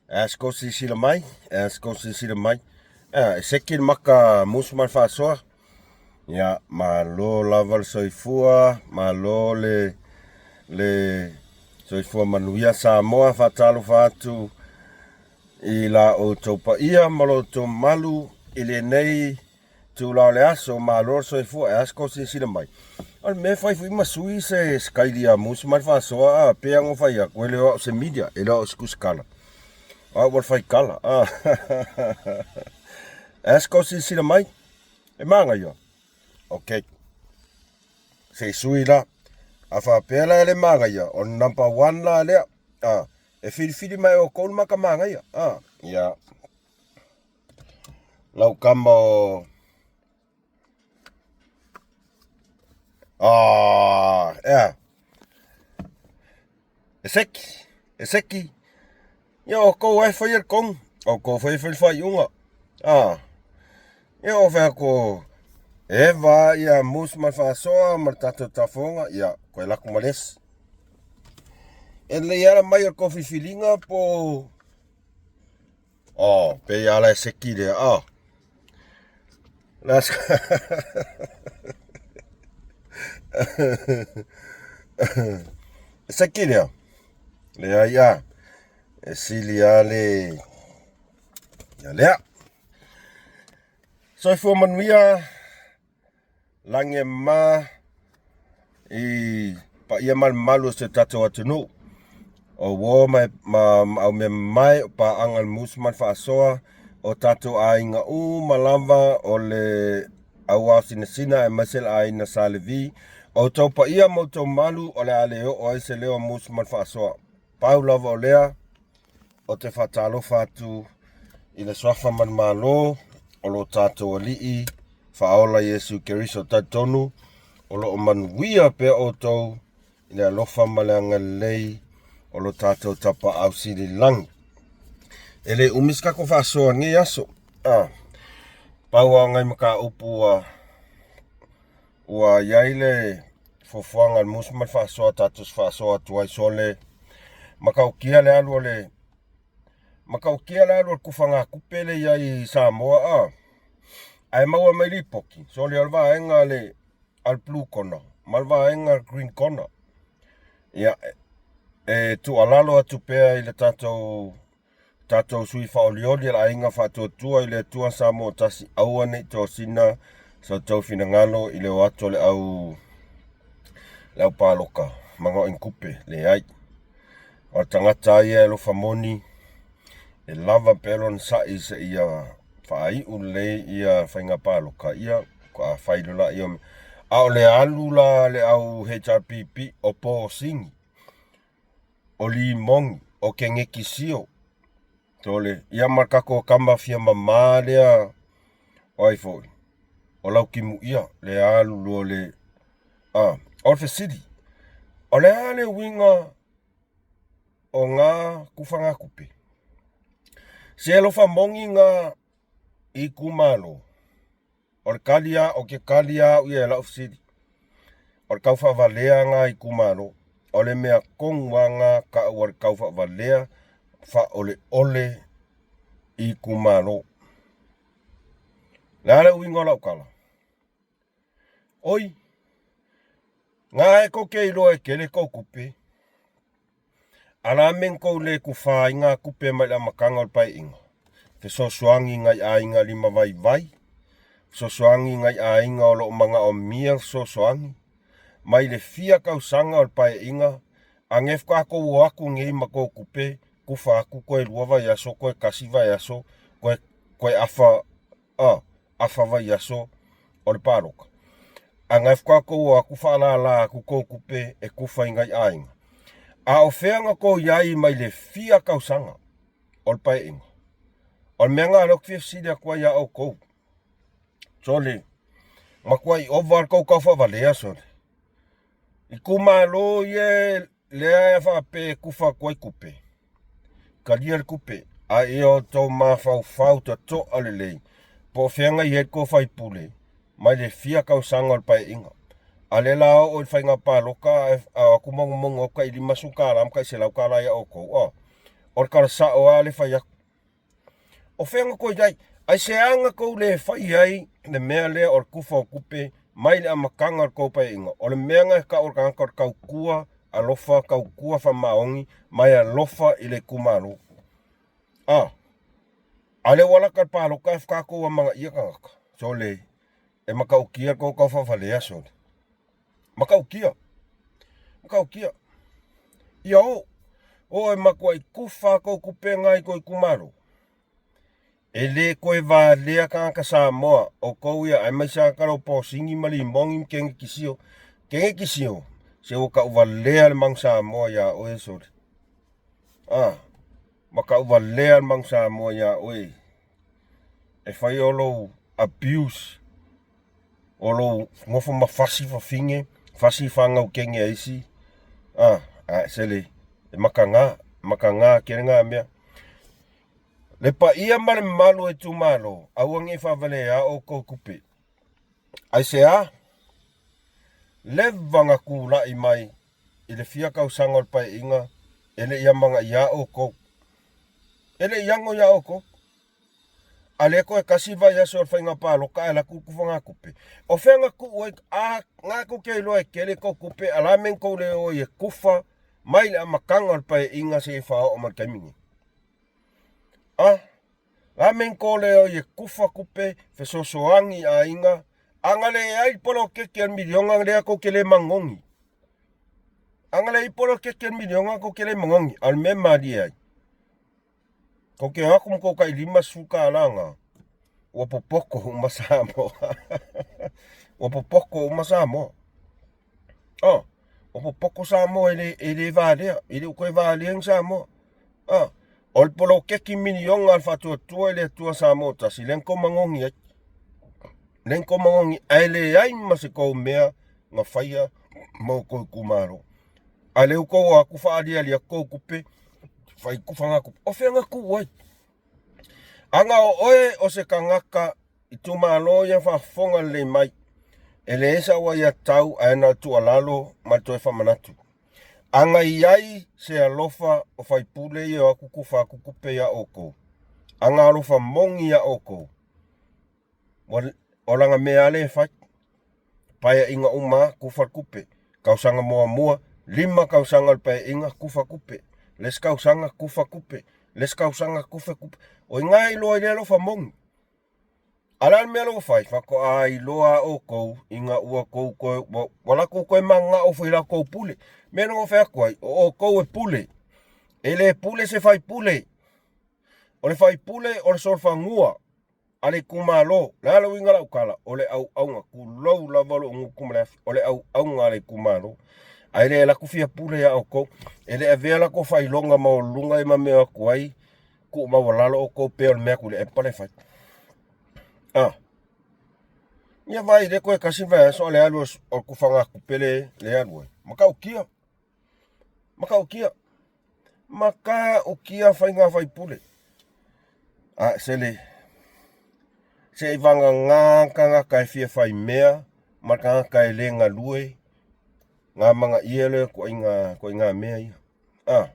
As ko silasila mai, as ko silasila mai. E seki le maka musu ma le faasoa. Ia, malo lava le soifua, malo le le soifua manuia Samoa. Faatalofa atu i la outou paia ma lo outou mamalu i lenei Tula o le aso, malo le soifua, e a se kou silasila mai? O le mea e fai foi ma sui se sikaili a musu ma le faasoa a, pei lava ona fai atu, e le o au se media, e le o au se tusikala, o au o le faikala a. E a se kou silasila mai? E manaia? Ok. Se i sui la. A faapea la e le manaia, o le number one la lea. A, e filifili mai e outou le maka manaia. A, ia. Lau kama o Ah, ea. E seki, e seki. Ia outou e faia le tonu, outou foi e faia le faaiuga. Ah. Ia o fai atu Eva ia mus ma le faasoa ma le tatou tafoga, ia koe laku ma le esi. E lelei ala mai o le tou filifiliga po Oh, pei ala e seki lea. Oh. Let's seki lea. Lea ia. E sili a le ia lea. Soifua manuia. Lagi e mama i paia ma le mamalu o si o tatou atunuu. O uo ma, ma, ma aumea mamae o paaga le musu ma le faasoa o tatou aiga uma lava o le auao sinasina aemaise le aiga Sa Levi. O outou paia ma outou mamalu o le a le oo ai se leo a musu ma le faasoa. Pau lava o lea, Ou te faatalofa atu i le suafa manumalo o lo tatou Alii Faaola Iesu Keriso. Talitonu o lo o manuia pea outou i le alofa ma le agalelei o lo tatou Tapaau Sili i le lagi. E le umi se tatou faasoa i lenei aso. Ah, pau lava o nai mataupu ua ua i ai le fuafuaga a le musu ma le faasoa tatou se faasoa atu ai sole matautia le alu o le matautia le alu o le tufagatupe le i ai i Samoa a ae maua mai lipoti sole o le vaega a le a le blue corner ma le vaega a le green corner ia e tuualalo atu pea i le tatou Tatou sui faaolioli e le aiga faatuatua i le Atua Samoa tasi, aua ne i tosina so outou finagalo i le o atu o le au le au paloka manao i ni tupe, leai. O le tagata ia e alofa moni, e lava pea lona sa'i seia faaiu lelei ia faiga paloka, ia faatoa fai loa lea o mea. A o le alu la a le au HRPP, o posini, o Limoni, o Kenekisio, tole, ia ma le tatou tama fia mama lea, o ai foi, o Lautimuia, le alu loa le, a, o le fesili, o le a le uiga o ngā tufagatupe? Se alofa moni ngā itumalo. O le tali a, o ke tali a au ia e lau fesili. O le tau faavalea ngā itumalo. O le mea tonu a ngā ka'u o le tau faavalea faaoleole itumalo. Le a le uiga o lau tala? Oi, ngā e kou te iloa e tele kou tupe. A la me kou le tufa ai ngā tupe mai le amataga o le paeaiga? Fesoasoani ngai aiga limavaivai, fesoasoani ngai aiga o lo o manaomia fesoasoani, mai le fia tausaga o le paeaiga, a ne faatoa o atu nei ma kou tupe, tufa atu toe lua vaiaso, toe tasi vaiaso, toe, toe afa, a, afa vaiaso o le palota. A na faatoa tou o atu faalala atu kou tupe e tufa i nai aiga. A o fea na tou i ai mai le fia tausaga o le paeaiga? O le mea na lea ou te fia fesili atu ai ia outou. Sole, matuai ova le tou taufaavalea sole. Itumalo ia lea e faapea e tufa atu ai tupe. Talia le tupe, a ia outou mafaufau totoa lelei, po o fea na i ai le tou faipule mai le fia tausaga o le paeaiga. A lea la oo i le faiga palota ae o atu magumagu atu tai $50 ma tai $100 ia outou, o. O le tala sao lava le fai atu. O fea na tou i ai? Aisea na tou le faia ai le mea lea o le tufa o tupe mai le amataga o le tou paeaiga? O le mea na e tau o le tagata o le tautua alofa, tautua faamaoni ma e alofa i le itumalo. A, a lea ua lata le palota e tatou amanaia tagata. Sole, e matautia le tou tau faavalea sole. Matautia. Matautia. Ia o, o e matuai tufa tou tupe na i tou itumalo. E le toe valea tagata Samoa, outou ia, aemaise lava tala o Posini ma Limogi ma Keneti Sio. Keneti Sio, se ua tau valea le Manu Samoa ia oe sole. Ah, ua tau valea le Manu Samoa ia oe. E fai o lou abuse, o lou nofo ma fasi fafine, fasi fanau kene a isi. Ah, a sele, e makaga, makaga tele na mea. Le paia ma le mamalu o itumalo, aua ne i faavalea outou tupe. Aisea? Leva na tulai mai i le fia tausaga o le paeaiga e le i amanaia outou. E le i ano iā outou. A lea toe tasi vaiaso o le faiga palota ae alu atu le tufagatupe. O fea na tuu ai? A na tou te iloa e tele tou tupe, a o le a le mea na tou le o ai e tufa mai le amataga o le paeaiga seia faaoo mai le taimi nei? A, la mea na tou le o ai e tufa tupe, fesoasoani i aiga, a na leai le poloketi a le miliona lea tou te le manogi. A na leai poloketi a le miliona tou te le manogi. A o le mea e malie ai, tou te o atu ma tou tai $50 na, ua popoto uma Samoa. Ua popoto uma Samoa. Oh, ua popoto Samoa e le, e le valea, e le o toe valea ni Samoa. Ah, o le poloketi miliona a le Faatuatua i le Atua Samoa tasi, lea na tou manogi ai. Lea na tou manogi, ae leai ma se tou mea na faia mo tou itumalo. A lea ua tou o atu faaaliali atu tou tupe, fai tufagatupe. O fea na tuu ai? Ana o oe o se tagata itumalo ia faafofoga lelei mai, e leai sau aiatatau ae na o le tuualalo ma le toe faamanatu. Ana i ai se alofa o faipule ia o atu tufa atu tupe iā outou, ana alofa moni iā outou, o lana mea lava lea e fai. Paeaiga uma lava, tufa le tupe. Tausaga muamua, 5 tausaga o le paeaiga, tufa tupe. Le isi tausaga, tufa tupe. Le isi tausaga, tufa tupe. O i ina e iloa ai le alofa moni. A o le a le mea lea ua fai? Faatoa iloa lava outou ina ua tou toe, ua latou toe mananao foi i la outou pule. Mea na ou fai atu ai, o outou e pule. E le pule se faipule. O le faipule o le solofanua a le itumalo. O le a le uiga o lau tala? O le auauna, tulou lava lou gutu ma le afi, o le auauna a le itumalo. Ae le alu atu fia pule ia outou, e le avea latou faailoga maualuluga ia ma mea o atu ai, tuu maualalo outou pei o le mea Tuilaepa lea e fai. Ah. Ia vai le toe tasi vaiaso o le alu o le tufagatupe le le alu ai. Matautia. Matautia. Matautia faiga faipule. A sele se i vagana tagata e fia fai mea ma tagata e le galue ngā manaia lea ituaiga ituaiga mea ia. A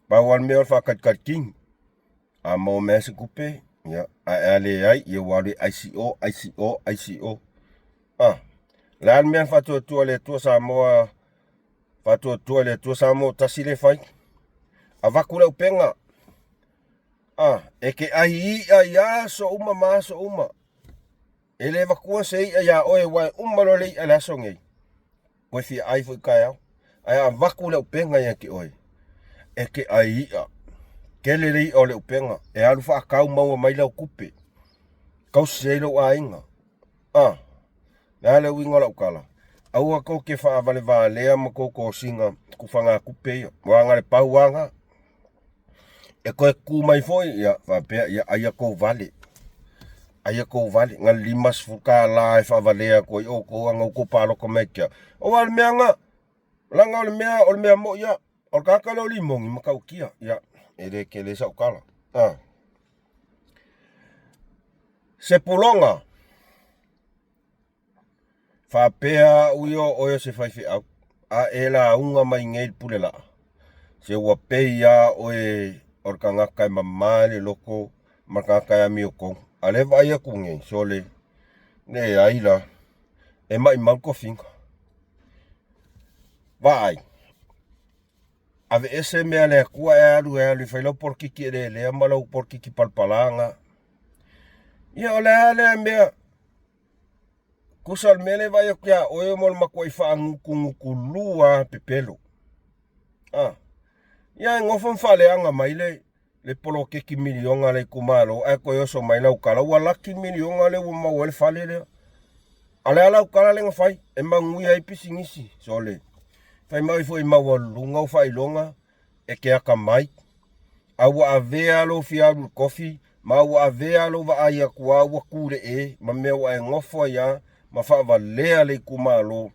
pau lava le mea o le faatalitali A maua mai lava se tupe, ia, ae a leai, ia ua alu e ICO, ICO, ICO. A, le a le mea na faatuatua e le Atua Samoa, faatuatua e le Atua Samoa tasi lea e fai. Avatu le upega, a, e te ai i'a i aso uma ma aso uma. E le avatua se i'a iā oe aua e uma loa le i'a i le aso nei, toe fia ai foi taeao. Ae a avatu le upega ia te oe, e te ai i'a. Tele le i'a o le upega, e alu faatau maua mai lau tupe, tausi ai lou aiga. A, le a le uiga o lau tala? Aua tou te faavalevalea ma tou tosiga tufagatupe ia, aua na o le pau lava lena. E toe tu mai foi, ia faapea, ia ai a tou vale. Ai a tou vale, na le $50 e faavalea atu ai outou ana outou palota mai ia te au. Aua o le mea na, leaga o le mea, o le mea moi lava, o le tagata lea o Limogi, e matautia, ia, e le tele sau tala. A. Se puloga. Faapea au ia o oe o se faifeau, a e lauga mai nei i le pule laa, se ua pei lava oe o le tagata e mama i le loto ma le tagata e amiotonu. A o lea e vaai atu nei, sole, leai la, e maumau le tofiga. Vaai, aveese mea a le Atua ae alu e alu e fai lau polokiki eleelea ma lau polokiki palapala na. Ia o le a lea mea? Tusa o le mea lea e vaai atu ia oe mo le matuai faagutunutulu lava pepelo. A. Ia e nofo ma faaleaga mai le le poloketi miliona a le itumalo ae toe oso mai lau tala ua laki le miliona lea ua maua ai le fale lea. A o le a lau tala lea na fai e manuia ai pisinisi? Sole, fai mai foi maualuluga ou faailoga e te atamai, a ua avea lou fia alu i le tofi, ma ua avea lou vaai atu lava ua tulee ma mea ua e nofo ai lava ma faavalea le itumalo,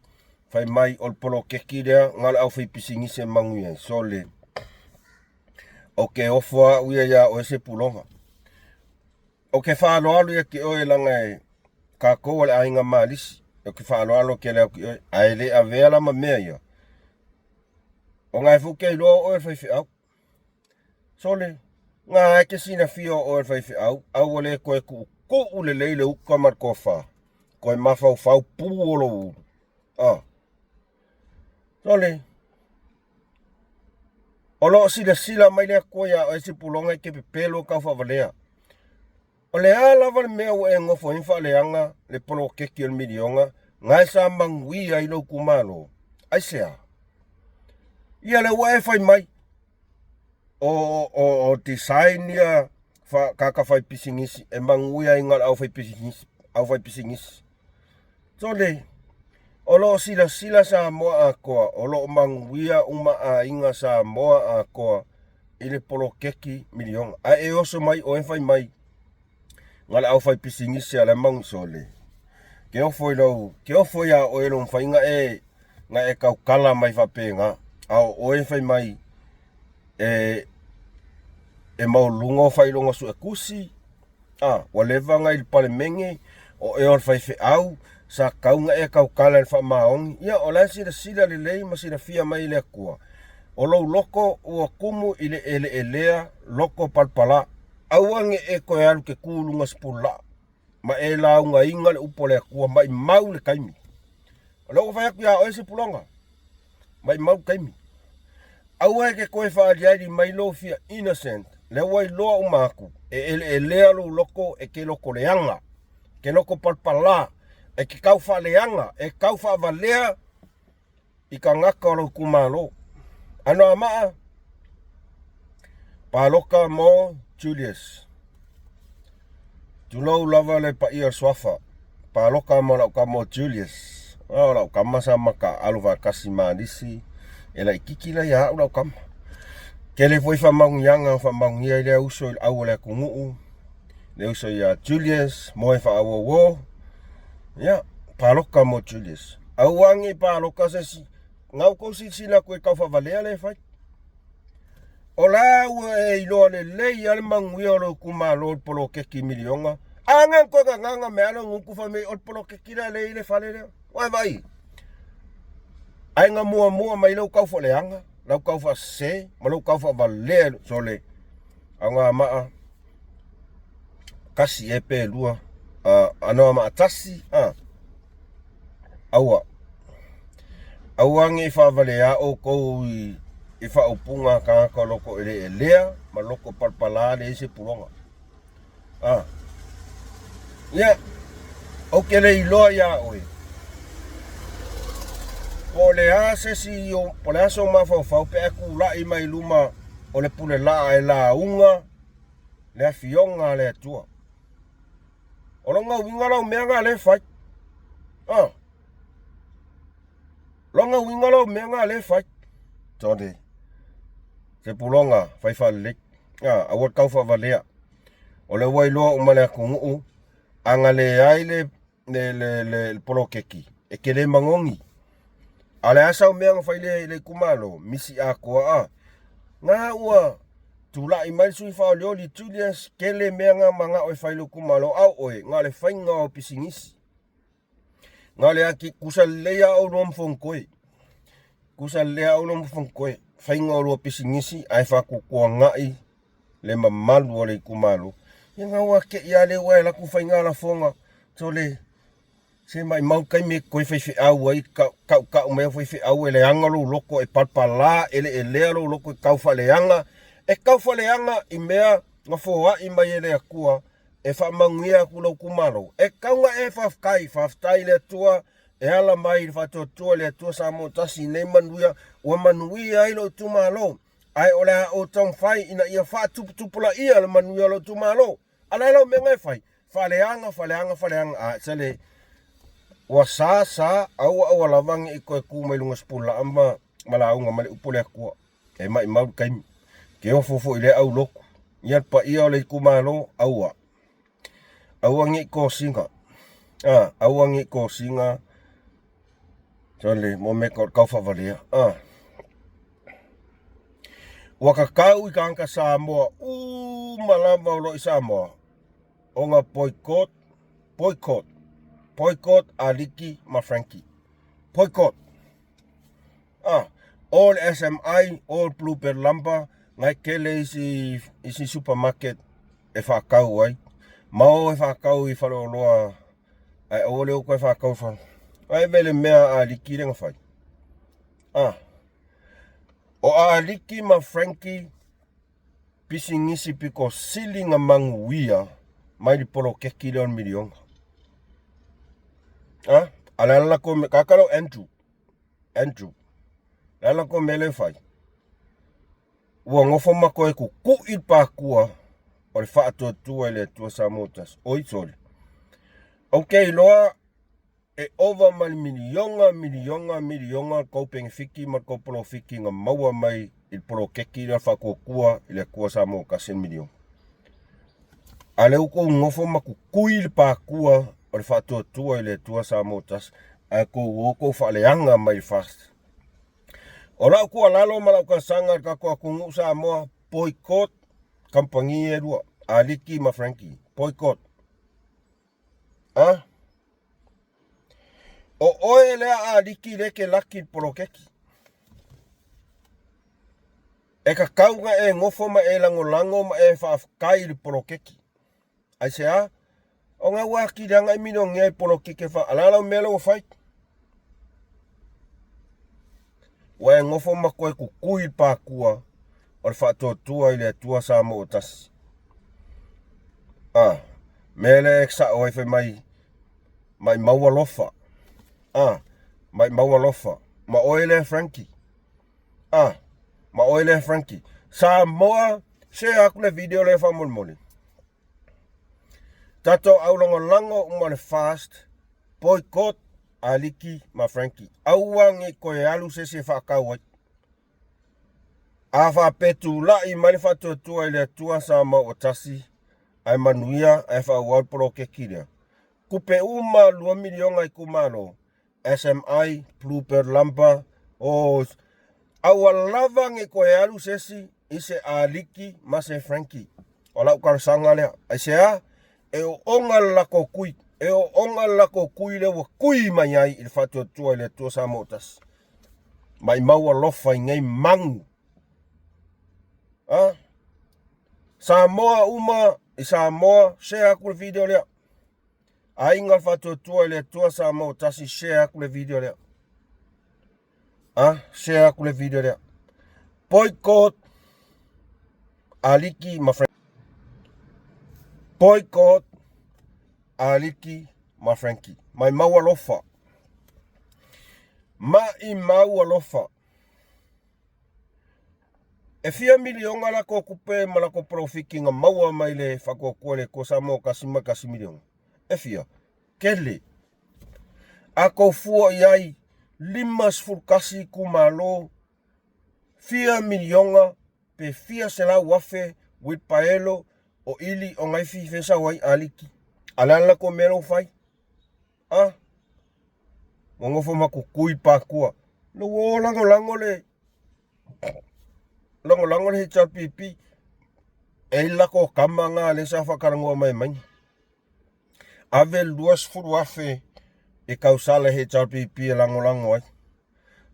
fai mai o le poloketi lea na o le aufaipisinisi e manuia ai. Sole, ou te ofo au ia iā oe Sepuloga. Ou te faaaloalo ia te oe leaga e kākou o le aiga Malisi, ou te faaaloalo tele atu i oe, ae le avea la ma mea ia, Ona e foi ke iloa o oe o le faifeau. Sole, na e te silafia o oe o le faifeau, a ua le toe tuutuu lelei le uta ma le tofa, toe mafaufau pu o lou ulu. Ah. Sole, o lo o silasila mai le Atua iā oe Sipuloga e te pepelo e taufaavalea. O le a lava le mea ua e nofo ai ma faaleaga le poloketi o le miliona na sa manuia ai lou itumalo? Aisea? Ia lea ua e fai mai o design ia tagata faipisinisi e manuia ai na o le aufaipisinisi. Sole, o lo o silasila Samoa atoa, o lo o manuia uma aiga Samoa atoa i le poloketi miliona. Ae e oso mai oe fai mai na le aufaipisinisi a le maunu sole. Ke ofo i lou, ke ofo iā oe lou mafai na e, na e tautala mai faapena. A o oe fai mai e, e maualuluga ou faailoga suetusi, A, ua leva ona i le Palemene, o ea o le faifeau, sa tatau ona e tautala i le faamaoni. Ia, o la e silasila lelei ma silafia mai e le Atua, o lou loto ua tumu i le eleelea loto palapala. Aua ne i e toe alu te tu i luga o se pululaa ma e laugaina le upu a le Atua, maimau le taimi. O lea ua fai atu ia oe Sipuloga, maimau le taimi. Aua e te toe faaliali mai lou fia innocent, lea ua iloa uma atu, e eleelea lou loto e te loto leaga, e te loto palapala, e te tau faaleaga, e tau faavalea i tagata o lou itumalo. Anoamaa, palota mo Julius. Tulou lava le paia o le suafa, palota mo lau tama o Julius. O lau tama sa mataaalo faatasi ma nisi e laititi la ia au lau tama. Tele foi faamanuiaga o faamanuia ai lea uso i le au o le atunuu, le uso ia Julius, moe faaauauo. Ia, palota mo Julius. Aua ne i palota se isi, na outou silasila atu e tau faavalea lea e fai. O la ua e iloa lelei lava le manuia o lou itumalo i le poloketi miliona. A na toe gagaga mai lava lou gutu fai mai o le poloketi lea lea e i le fale lea. Ua e vaai? Ae na muamua mai lou tau faaleaga, lau tau faasese ma lou tau faavalea sole Anoamaa tasi ea pe lua Anoamaa tasi a aua aua ne i faavaleā outou i faaupuga a tagata o loto eleelea ma loto palapala leai se puloga a ia ou te le iloa iā oe po o le a se isi po o le a sou mafaufau pe a tulai mai luma o le pule laa e lauga le afioga a le Atua. O lona uiga lau mea na lea e fai. Ah. Lona uiga lau mea na lea e fai. Tone. Se puloga fai faalelei. Ah, aua le tau faavalea. O lea ua iloa uma le atunuu a na leai le le le le, le poloketi e te le magogi. A o le a sau mea na fai le le itumalo, misi atoa a. Na ua tulai mai le sui faaolioli Julius, tele mea na manao e fai i le itumalo, a o oe, na o le faiga o pisinisi. Na o le aki kusa lelei a oulua ma Fonotoe. Kusa lelei a oulua ma Fonotoe. Faiga o lua pisinisi ae faakukuagai le mamalu o le itumalo. Ia na ua te i a lea ua e laku faiga lafoga. Sole, se maimau taimi e toe faifeau ai, tautau mai au faifeau e leaga lou loto e palapala eleelea lou loto e tau faaleaga, e tau faaleaga i mea na foai mai e le Atua e faamanuia atu lou itumalo. E tatau ona e faafetai, faafetai i le Atua e ala mai i le faatuatua i le Atua Samoa tasi i nei manuia ua manuia ai lou itumalo. Ae o le a ou taumafai ina ia faatuputupulaia le manuia o lou itumalo. A o le a lau mea na e fai? Faaleaga, faaleaga, faaleaga. A, sele, ua sa, sa, aua aua lava ne i toe tu mai luga o se pulaa ma, ma lauga mai le upu a le Atua. E maimau le taimi. Ke ofo foi i lea aulotu. Ia le paia o le itumalo, aua. Aua ne i kosiga. A, aua ne i kosiga. Sole, mo mea o le taufaavalia. A. Ua tatau i tagata Samoa uma lava o lo o i Samoa ona boycott, boycott, boycott Aliki ma Frankie. Boycott. Ah, all SMI, all Bluebird Lumber, ngai tele isi, isi supermarket e whakau ai. Ma o e whakau i whaleoloa, ai aua le o koe whakau wha. Ai vele mea a Aliki le ngawhai. Ah, o Aliki ma Frankie pisinisi piko sili nga manuia mai le poloketi lea o le miliona. Ah, a le ala ko me kakalo Andrew. Andrew. Le ala ko mele fai. Ua nofo ma koe kukuʻi le pākua o le faatuatua i le Atua Samoa tasi. Oi sole. Ou te iloa e ova ma le miliona, miliona, miliona le tou penefiti ma le tou polofiti na maua mai i le poloketi lea o le faatuatua i le Atua Samoa tasi le miliona. A lea ua tou nofo ma kukui le pākua o le faatuatua i le Atua Samoa tasi, ae tou o tou faaleaga mai le FAST. O lau tuualalo ma lau talosaga i le tatou atunuu Samoa, boycott kamupani ia e lua, Aliki ma Frankie. Boycott. A? O oe lea Aliki lea e te laki i le poloketi. E tatau ona e nofo ma e lagolago ma e faafetai i le poloketi. Aisea? Ona ua atili lava ona e milionea i poloketi e fa... A o le a lau mea lea ua fai? Ua e nofo ma toe kukui i le pākua o le faatuatua i le Atua Samoa tasi. A, mea lea e sao ai fai mai, maimau alofa. A, maimau alofa. Ma oe lea Frankie. A, ma oe lea Frankie. Samoa, share aku le video lea faamolemole. Tatou aulagolago uma le fast, boycott Aliki ma Frankie. Aua ne i toe alu se isi e faatau ai. A faapea tulai mai le faatuatua i le Atua Samoa ua tasi, ae manuia ae faaauau le poloketi lea. Tupe uma 2 miliona itumalo, SMI, Bluebird Lumber, o aua lava ne i toe alu se isi i se Aliki ma se Frankie. O lau talosaga lea. Aisea? E oona le latou kui. E oona le latou kui lea ua kui mai ai i le faatuatua i le Atua Samoa tasi. Maimau alofa i nei magu. Ha? Samoa uma i Samoa, share aku le video lea. Aiga faatuatua i le Atua Samoa tasi, share aku le video lea. A, share aku le video lea. Boycott Aliki ma Frankie. Boycott Aliki ma Frankie. Mai mau alofa. Mai mau alofa. E fia miliona latou tupe ma latou polofiti na maua mai le faatuatua i le Atua Samoa tasi ma tasi miliona? E fia? Tele. A tou fua i ai, 51 itumalo, fia miliona pe fia 100,000 uilipaelo o ili o naifi fesau ai aliki. A le a le latou mea la ua fai? A? Ua nofo ma kukui pakua. Lo ua lagolago le lagolago le HRPP. E i lako kama ngā le sa whakarangua mai mai. Ave 20,000 i kausala HRPP e lagolago ai.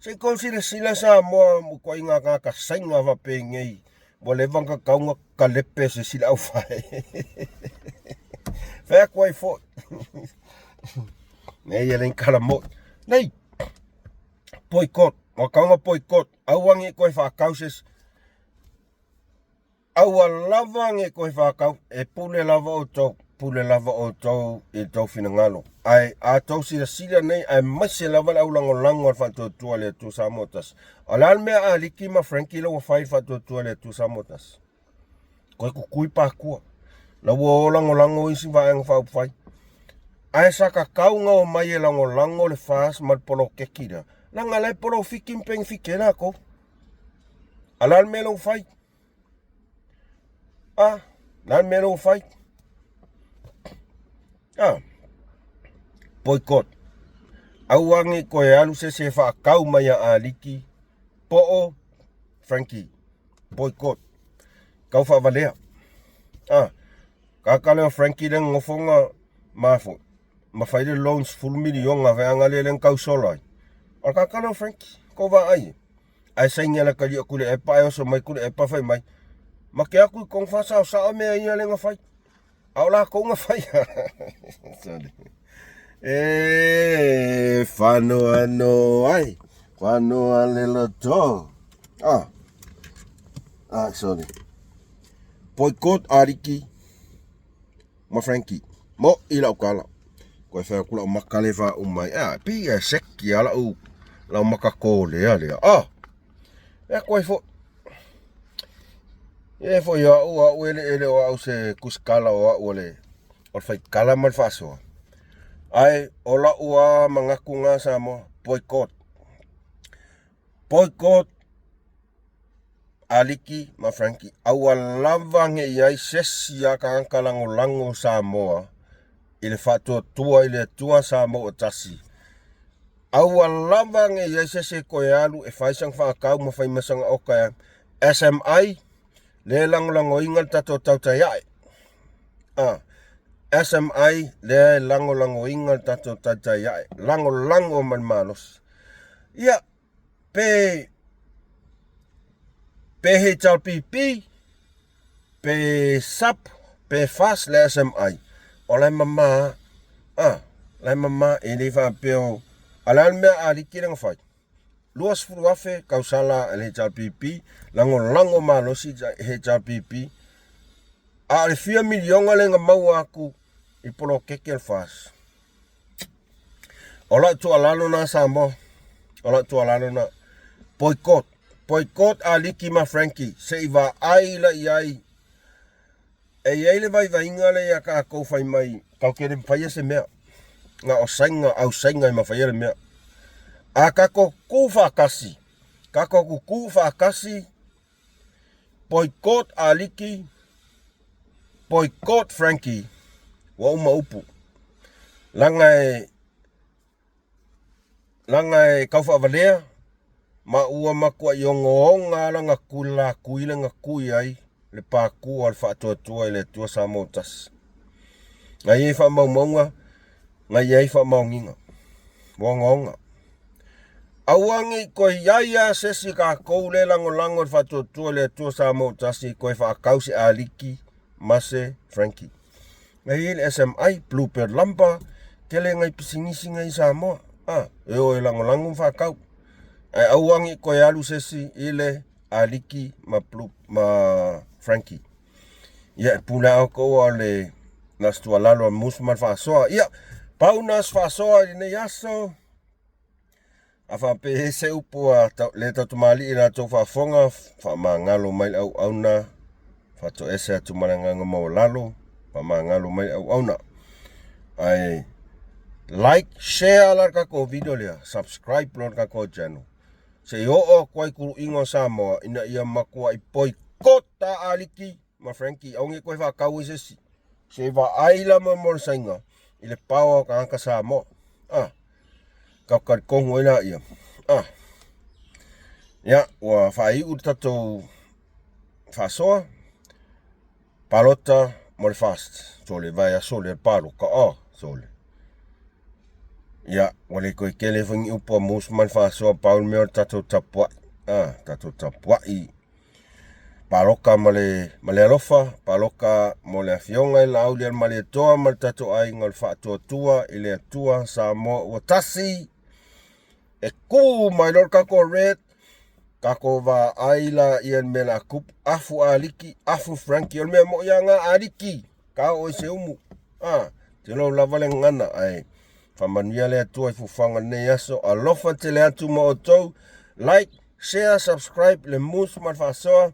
Se i kou silasila Samoa mo ituaiga tagata saina faapenei ua leva ona tatau ona kalepe e se isi le aufae. Fai atu ai foi. Nei e le ni tala moi. Nei, boycott, ua tatau ona boycott, aua ne i toe faatau se isi. Aua lava ne i toe faatau, e pule lava outou, pule lava outou i le tou finagalo. Ae a tou silasila nei, aemaise lava le aulagolago a le Faatuatua i le Atua Samoa Tasi. O le a le mea a Aliki ma Frankie la ua fai i le Faatuatua i le Atua Samoa Tasi? Toe tutui patua. La ua o lagolago isi vaega faaupufai. Ae sa tatau ona omai e lagolago le FAST ma le poloketi lea, leaga la e polofiti ma penefiti ai latou. A o le a le mea la ua fai? A, le a le mea la ua fai? A, boycott. Aua ne i toe alu se isi e faatau mai ia Aliki po o Frankie. Boycott. Tau faavalea. A, tagata lea o Frankie lea na nofo na ma foi ma fai le loan 10 miliona vaega lea lea na tau sola ai. O le tagata lea o Frankie, tou vaai e. Ae saini ala tali atu le epa ae oso mai Tuilaepa fai mai, ma te atu i tonu faasaosao mea ia lea na fai. A o latou na fai. Sorry. E whanoa no ai, whanoa le loto. Ah, ah, sorry. Boycott Ariki ma Frankie. Mo i lau kala. Koe whai aku lau maka le wha umai. Ah, pi e seki a lau, lau maka kō lea lea. Ah, e koe fo. E fo i au, au ele ele o au se kusikala o au le, o le faikala ma le faasoa. Ae o lau a manatu ngā Samoa, boycott. Boycott Aliki ma Frankie, aua lava ne i ai se isi a tagata lagolago o Samoa i le faatuatua i le Atua Samoa ua tasi. Aua lava ne i ai se isi e toe alu e fai sana faatau ma fai ma sana oka e SMI, lea e lagolagoina le tatou tautai ae. A, SMI, lea e lagolagoina le tatou tautai ae. Lagolago ma le malosi. Ia, pe pe HLPP, pe SUP, pe FAS le SMI, o la e mama a, la e mama e le faapea o, a le a le mea a Aliki lea na fai? 20,000 kausala a le HRPP, lagolago malosi HRPP, a o le fia miliona lea na maua atu i poloketi a le FAS. O lau tuualalo na Samoa, o lau tuualalo na, boycott, boycott Aliki ma Frankie, se i vaai la i ai. E i ai le vaivaiga lea ia tatou fai mai, tatou te le mafaia se mea, na o Saina, au Saina e mafaia le mea. A tatou tu faatasi, tatou tutu faatasi, Boycott Aliki, boycott Frankie, ua uma upu. Leaga e, leaga e tau faavalea ma ua matuai ogaoga lava lana tui lea na tui ai le patu a le Faatuatua i le Atua Samoa Tasi. Na i ai faamaumauga, na i ai faamaoniga. Ua ogaoga. Aua ne i toe i ai lava se isi tatou lea e lagolago i le faatuatua i le Atua Samoa Tasi e toe faatau se Aliki ma se Frankie. Na i ai le SMI, Bluebird Lumber, tele nai pisinisi nei i Samoa, a, e o e lagolago ma faatau. Ae aua ne i toe alu se isi i le Aliki ma, Blue, ma Frankie. Ia, e pule lava outou a o le na se tuualalo a Musu ma le faasoa. Ia, pau na se faasoa i lenei aso. A faapea e se upu a le tautamalii i la outou faafofoga, faamagalo mai le auauna, faatoese atu ma le agaga maualalo, faamagalo mai le auauna. Ae like, share la le tatou video lea, subscribe loa le tatou channel. Se i oo atu ai tuluiga o Samoa ina ia matuai boycott a Aliki ma Frankie, aua ne i toe faatau ai se isi. Se i vaai la mo le saina i le power o tagata Samoa. Ah. Tau talitonu ai laia. Ah. Ia, ua faaiu le tatou faasoa. Palota mo le FAST. Sole, vaiaso lea le palota. Oh, sole. Ia, ua le toe tele foi ni upu a Musu ma le faasoa, pau le mea o le tatou tapuai, a, tatou tapuai paloka ma le, ma le alofa, paloka mo le afioga i le Laaulialemalietoa ma le tatou aiga o le Faatuatua i le Atua Samoa ua tasi. E kū mai loa le tatou red, tatou vaai laia i le mea o le a tupu, afu Aliki, afu Frankie, o le mea moi lava lena, Aliki, ta oo i se umu, a, tulou lava le gagana, ae faamanuia le Atua i fuafuaga o lenei aso, alofa tele atu ma outou, like, share, subscribe, le mus ma le faasoa,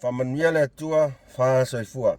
faamanuia le Atua, fa soifua.